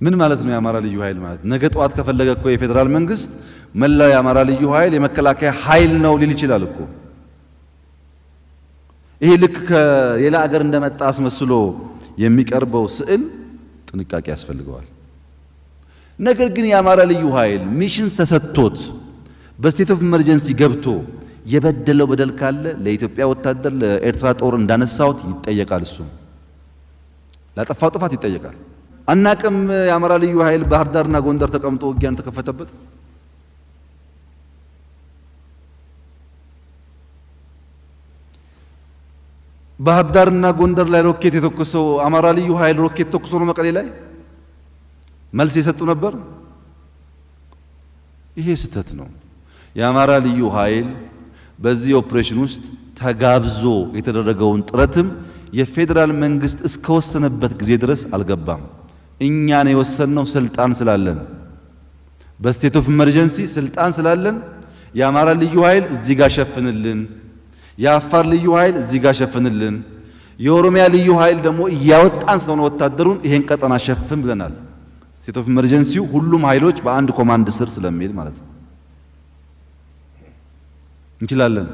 ምን ማለት ነው? የአማራ ልዩ ኃይል ማለት ነገ ጠዋት ከፈለገ እኮ የፌዴራል መንግስት መላው የአማራ ልዩ ኃይል የመከላከያ ኃይል ነው ሊል ይችላል እኮ። ይሄ ልክ ከሌላ አገር እንደመጣ አስመስሎ የሚቀርበው ስዕል ጥንቃቄ ያስፈልገዋል። ነገር ግን የአማራ ልዩ ኃይል mission ተሰጥቶት በ state of emergency ገብቶ የበደለው በደል ካለ ለኢትዮጵያ ወታደር፣ ለኤርትራ ጦር እንዳነሳሁት ይጠየቃል። እሱም ላጠፋው ጥፋት ይጠየቃል። አናቅም። የአማራ ልዩ ኃይል ባህር ዳርና ጎንደር ተቀምጦ ውጊያን ተከፈተበት። ባህር ዳርና ጎንደር ላይ ሮኬት የተኮሰው አማራ ልዩ ኃይል ሮኬት ተኩሶ ነው መቀሌ ላይ መልስ የሰጡ ነበር። ይሄ ስህተት ነው። የአማራ ልዩ ኃይል በዚህ ኦፕሬሽን ውስጥ ተጋብዞ የተደረገውን ጥረትም የፌዴራል መንግስት እስከወሰነበት ጊዜ ድረስ አልገባም። እኛን የወሰንነው ስልጣን ስላለን፣ በ state of emergency ስልጣን ስላለን የአማራ ልዩ ኃይል እዚህ ጋር ሸፍንልን፣ የአፋር ልዩ ኃይል እዚህ ጋር ሸፍንልን፣ የኦሮሚያ ልዩ ኃይል ደግሞ እያወጣን ስለሆነ ወታደሩን ይሄን ቀጠና ሸፍን ብለናል። State of emergency ው ሁሉም ኃይሎች በአንድ command ስር ስለሚል ማለት ነው። እንችላለን።